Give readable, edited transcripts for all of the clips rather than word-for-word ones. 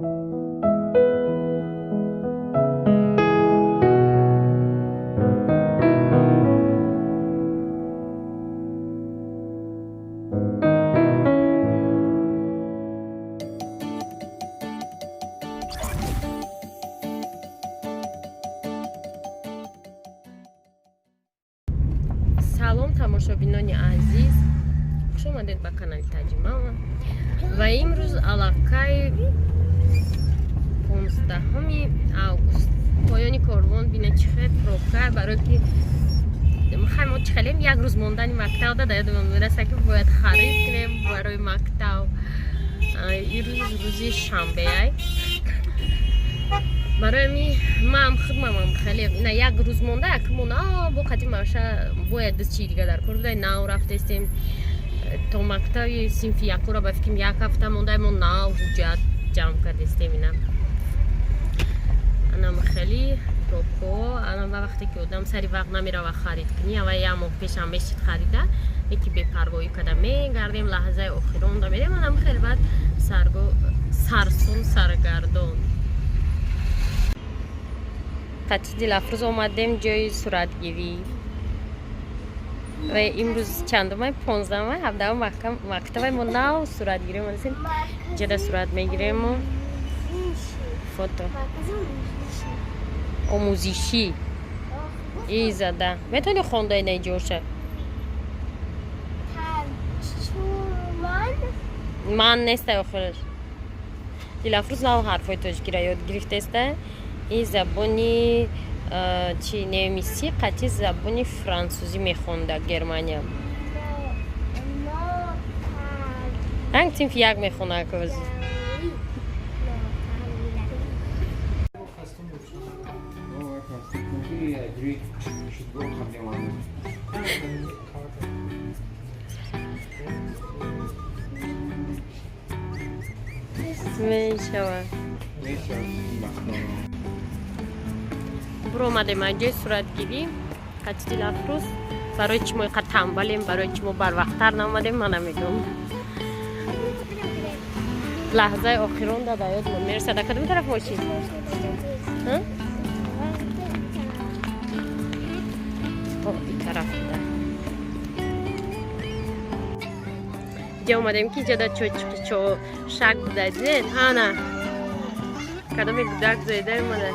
Салом, тамошобинони азиз, хуш омадед ба канали Таҷимама. Ва имрӯз аллакай 15 август, поёни корвон. Бина, чӣ хел пробка, барое ки хай мо чӣ хелем, як рӯз мондани мактаб да ёдамон мераса, ки бояд харид кунем барои мактаб. Ирӯз рӯзи шанбеай. Барои ами маам худмамам хеле на як рӯз монда, якмон бо қадим маша бояд чӣ дига дар кор будай. Нав рафтестем то мактаби синфи якура, ба фикрам, як ҳафта монда, мо нав ҳуҷҷат ҷамъ кардестем. Ина анам хеле пробко. Анам ва вақте ки одам сари вақт намерава харид кунӣ, ава як моҳ пешам мешид харида, яки бепарвоӣ када мегардем, лаҳзаи охиронда мерем. Анам хеле баъд сарго сарсун саргардон. Қати Дилафрӯз омадем ҷои суратгирӣ. Ва имрӯз чандумай? 15-май, 17-ум мактабай. Мо нав суратгирӣ омадастем, ҷада сурат мегирему фото омӯзишӣ и зада метавонӣ хондаи наиҷоша. Ман нестай охираш. Дилафрӯз нав ҳарфҳои тоҷикиро ёд гирифтеста и забони чи немисӣ қати забони франсузӣ мехонда Германия. Ранг синфи як мехона кози. Мешавад. Буромадем аз ҷои суратгирӣ қати Дилафрӯз. Барои чӣ мо иқа тамбалем, барои чӣ мо барвақттар наомадем, ман намедонам. Лаҳзаи охиронда ба ёдмон мерасад. А кадом тараф мошин? И тараф буда. Ҷа омадем, ки ҷада чочқичо шак буда, дидед? Ана кадоме гудак зоида омада.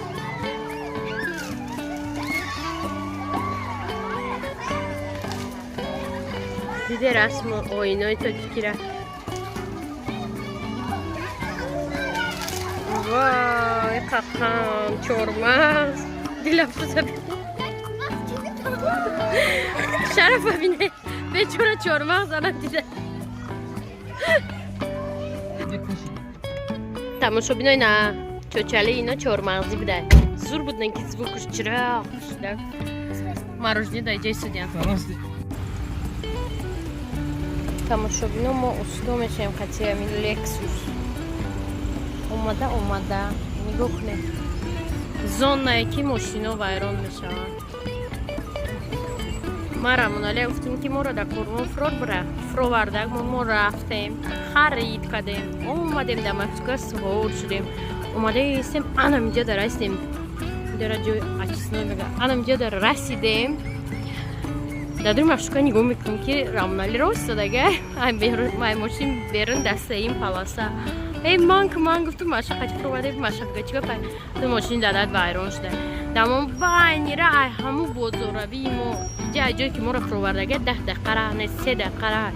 Диде, расму оинои тоҷикира? Вой, қақам чормағз. Дилафрӯза, Шарафа бине, бечора чормағз ана дида. Тамошобинои, на чочали ино чормағзӣ буда, зур буд, ки звукуш чироқ шуда. Мороженое дар ҷои судян. Тамошобино, мо усто мешавем қати ҳамин Лексус. Омада омада нигоҳ кунед, зонае ки мошино вайрон мешаванд. Ма Рамоналия гуфтем, ки моро дар корвон фурор бира фуровардак. Мо рафтем, харид кардем, омадем, дар Москва сувор шудем, омадаистем, анамиҷа дар расидем, дара ҷои очистной мега, анамиҷа дар расидем. Дар дури машука нигоҳ мекунем, ки Рамонали рост дага ай мошин берун, дастаим паласа. Эй, ман ки ман гуфтум, маша қати фуровардем, маша гуфта, чӣ гапай? Ту мошини дадат вайрон шуда. Дамон байнира ай ҳаму бозоравии мо иҷа, ай ҷое ки моро фуровардага, 10 дақиқа раҳ не, 3 дақиқа раҳ.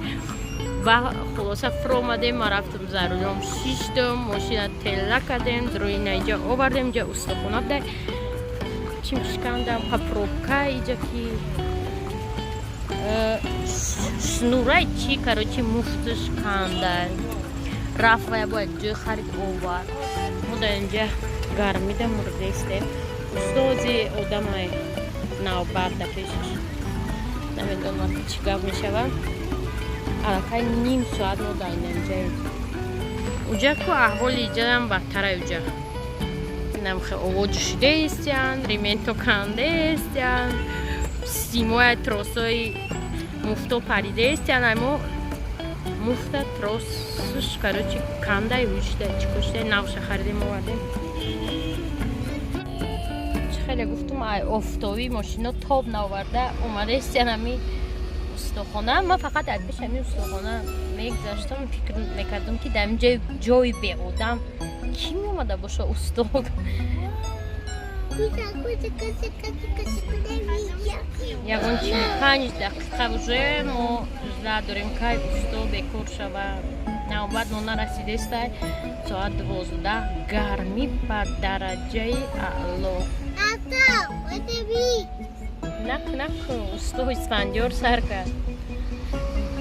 Ва хулоса, фуромадем, ма рафтум за рулём шиштум, мошина тела кардем, дуруи иҷа овардем. Иҷа устохона буда, чим шикандам, қа пробка иҷа ки шнурай чи, короче, муфтш канда рафт ва бояд ҷои харид овард. Мо дар инҷа гармида мурдестем. Устози одамай навбат да пешаш, намедонам, чӣ гап мешавад. Аллакай ним соат мо дар инҷаем. Уҷа ку аҳволи иҷаам бадтарай. Уҷа намхе овоҷ шудаистянд, ременто кандаистянд, симоя тросои муфто паридаистянд. Ай мо Муфта тросш, короче, кандай ҳушда чикошда, навша харидем, овардем. Чӣ хеле гуфтум, ай офтобӣ мошино тоб наоварда омадаистян ами устохона. Ман фақат аз пеш ами устохона мегузаштам, фикр мекардам, ки дар ин ҷои беодам кӣ меомада боша усто. Ягон 45 дақиқа уже мо ждать дорем, кай усто бекор шава. Навбат мо нарасидестай. Соат 12, гармӣ ба дараҷаи аъло. Нак нак, усто Исфандиёр сар кард.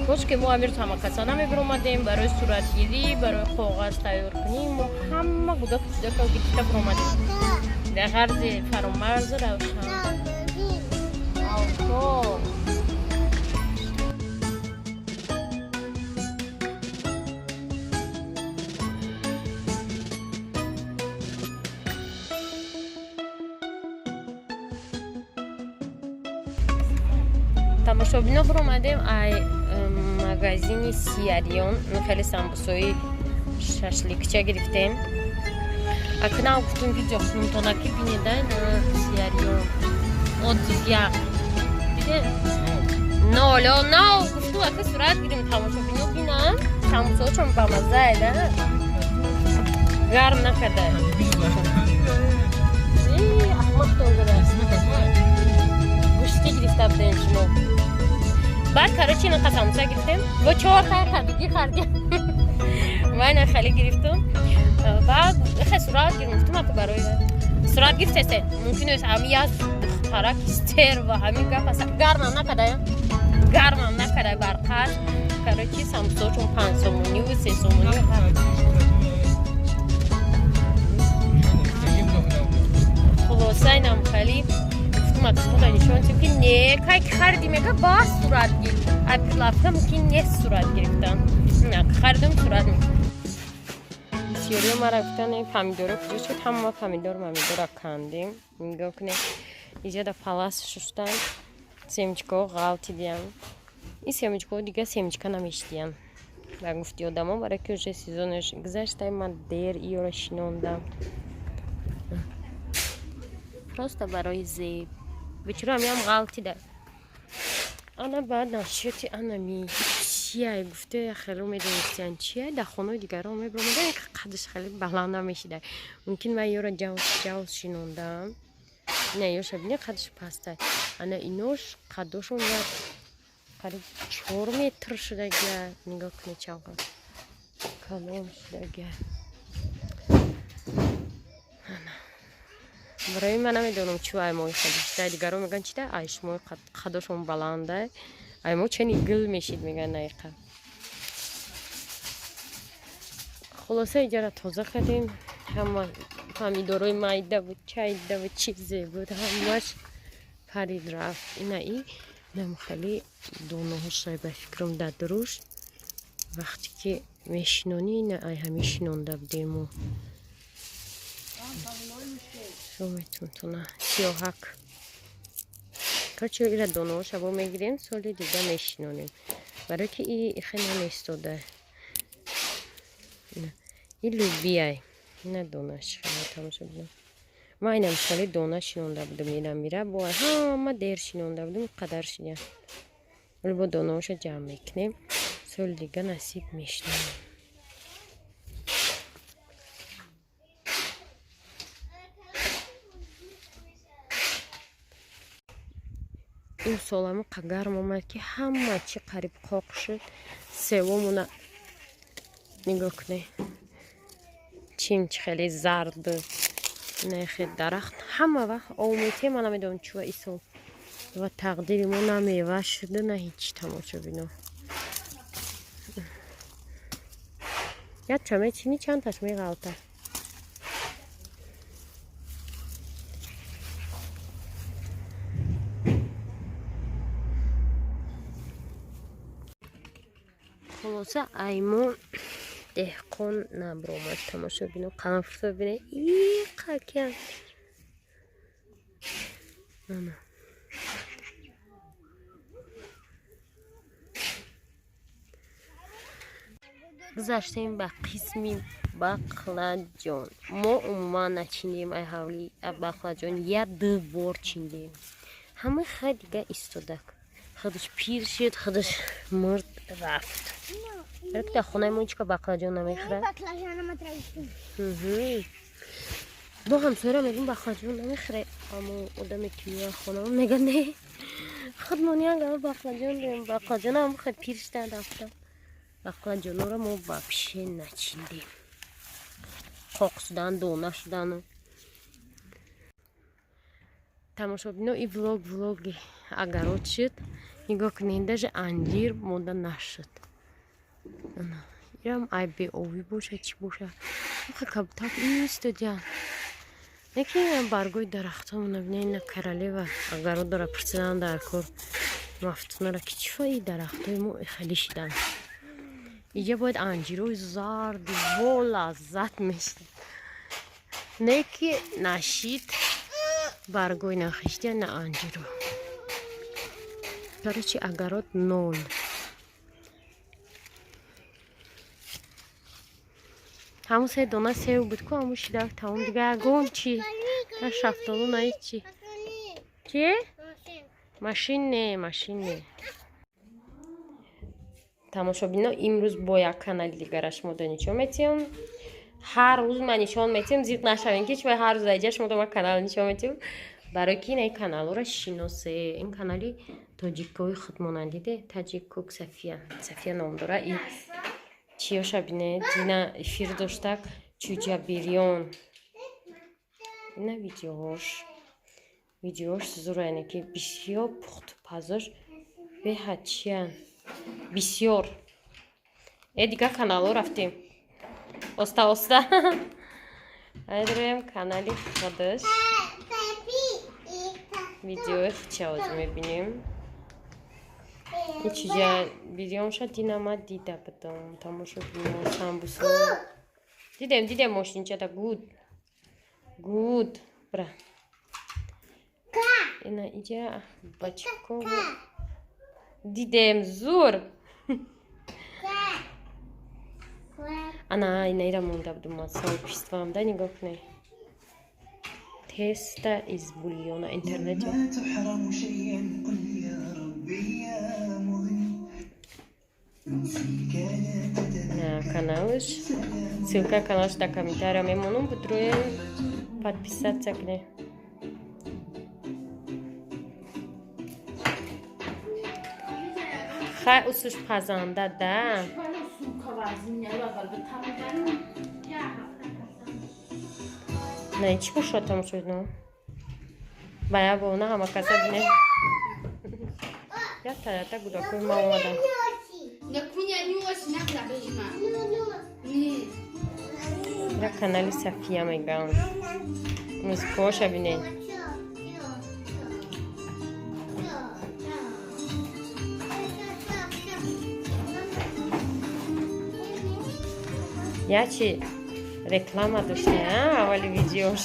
Кош ки мо амир ҳамакаса намебиромадем барои суратгирӣ, барои коғаз тайёр кунӣ. Мо ҳама гудаку чудака гирифта биромадем дар ғарзи Фаромарзу Равшан. Авто. Тамошобино, биромадем ай магазини Сияриён, хеле самбусои шашликча гирифтем. Акнав гуфтум, видео хунтона, ки бинедай на Сияриён отзыв як диде ноль нав. Гуфтум, ака, сурат гирим, тамошобино бинам, самбусоочон бамаззае да, гарм накарда. Аҳмақтон зада, гӯштӣ гирифта будем шумо. Баъд, короче, инақа самбуса гирифтем, бо чор хай хардигӣ хардем. Ман ина хеле гирифтум, баъд хе сурат гирим. Гуфтум, ака, барои сурат гирифтесе, мумкин аст ҳами як духтарак стерва ҳамин гап аст. Гармам накардая, гармам накарда барқаш. Короче, самбусочон 5 сомониву 3 сомонӣ. Хулоса, инам хеле гуфтум, аксхуда нишон тим, ки не, кай ки хариди, мега бас сурат гир. Апилафта мумкин нест сурат гирифтан. Харидум, сурат. Бисёриё мара гуфтан, помидоро куҷо шуд? Ҳама помидор мамидора кандем. Нигоҳ кунед, иҷода палас шуштан, семечкаҳо ғалтидиям. Ин семечкаҳо дига семечка намешидиям ба гуфти одамо, барои ки уже сезонаш гузашта. Ман дер иёра шинондам, просто барои зеб. Бечора, ҳамиам ғалтида. Ана, баъд насчёти анами чияй гуфте, хело медонистиян чияй. Дар хонаи дигарон мебиромада, қадаш хеле баланд намешида. Мумкин ман ёра ҷавз ҷавз шинондам. Ина ёша бине, қадаш пастай. Ана инош қаддошон як қариб 4 метр шудагия. Нигоҳ кунед, чанқа калон шудагия. Барои ман намедонам, чӯ аймои қадишта. Дигаро мегӯянд, чида айшмои қадошон баланда, аймо чени гул мешид, мегӯянд наиқа. Хулоса, иҷара тоза кардем. Ҳама помидорои майда буд, чайда буд, чизе буд, ҳамаш парид рафт. Ина и инам хеле донаҳошай, ба фикрам, дар дуруш вақте ки мешинонӣ, ина ай ҳами шинонда будему метунтуна сиёҳак. Короче, ира донаҳоша бо мегирем, соли дига мешинонем, барое ки и хе намеистода. И лубияй, ина донаш хеле тамошо бинам. Ман инам хеле дона шинонда будам, ира мира бо ҳама дер шинонда будам, қадар шида. Вале бо донаҳоша ҷамъ мекунем, соли дига насиб мешинонем. Ин соламо гарм омад, ки ҳама чӣ қариб қоқ шуд. Севомона нигоҳ кунед, чим чи хеле зард. Нехе дарахт ҳама вақт об метиҳем, ман намедонам чува исол ва тақдири мо на мева шуда, на ҳеҷ. Тамошо бино, як ча мечинӣ, чандташ меғалта. Хулоса, аймо деҳқон набиромад. Тамошо бино, қаламфурса бине, иқакян. Ана, Гузаштем ба қисми бақлаҷон. Мо умуман начиндем ай ҳавли бақлаҷон, як ду бор чиндем. Ҳама хай дига истодак. Худаш пир шуд, худаш мурд, рафт. Дар хонаи мо ҳечка бақлаҷон намехӯрад. Бо ҳамсояра мегӯм, бақлаҷон намехӯре, аммо одаме ки меояд хонамо, мега, не, худмон як гала бақлаҷон дорем. Бақлаҷонам хел пир шудан рафта. Бақлаҷонора мо вообще начиндем, қоқ шудан, дона шудану. Тамошобино, и влог влоги огород шуд. Нигоҳ кунед, даже анҷир монда нашуд. Ирам ай беобӣ боша, чӣ боша, кабутак истодиян. Лекин баргои дарахтҳо бинед. Ина королева огород дора. Пурсидан дар кор Мафтунара, ки чӣ фои дарахтҳои мо хелӣ шидан. Иҷа бояд анҷирои зарди во лаззат мешид, не ки нашид. Баргои нахиштия, на анҷиро. Короче, огород ноль. Ҳамун се дона сев буд ку, ҳамун шидак, тамом. Дига ягон чи, на шафтолу, на ҳечи. Чи машин не, машин не. Тамошобино, имрӯз бо як канали дигара шумода нишон метиҳам. Ҳар рӯз ман нишон метиҳам, зиқ нашавем, ки шумо ҳар рӯз аиҷа шумода ман канал нишон метиҳам. Барои ки ин каналҳоро шиносе. Ин канали тоҷикҳои худмонанд, диде, Таҷик Кук Сафия, Сафия ном дора. И чиёша бинед, дина эфир доштак, чӯҷа бирён. Ина видеоҳош, видеош зура, яъне ки бисёр пухтупазош беҳад чиян, бисёр. Дигар каналҳо рафтем, оста оста айдроем канали худаш, видеои худша ҳозир мебинем. Чиҷа видеомша дина ма дида будам. Тамошо бинем, самбусо дидем, дидем мошинчада. Гуд, гуд, бра. Ина иҷа бачако дидем, зур. Ана инаира монда будум ма сообществоам да. Нигоҳ кунед, теста из бульона интернете. ما تحرم شيئا قل يا ربي يا مغني نسيك لا تتذكر. На каналш, ссылка каналш дар комментария мемонам, будроем, подписаться кунед. Хай, усуш пазанда да. Не, чӣ бошад, тамошобино? Ба як бона ҳама каса бинед. Як тарата гудакои ма омадан. Як канали Сафия мегам. Музикоша бинед. Ячи реклама дошта, аввали видеош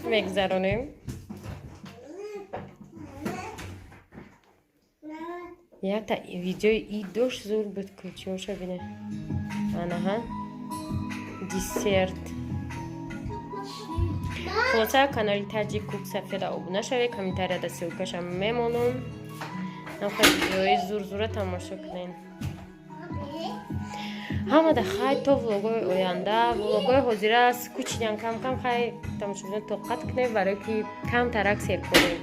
мегзаронем. Якта видеои и дошт, зур буд, кучиоша бине. Анаҳа, десерт. Хулоса, канали Таҷик Кук Сафеда обуна шавед, комментарияда ссылкаша мемонам. Навха видеои зурзура тамошо кунед. Ҳамада хай, то влогои оянда. Влогои ҳозира скучныян кам кам. Хай, тамошобинон, тоқат кунед, барое ки камтарак серкорем.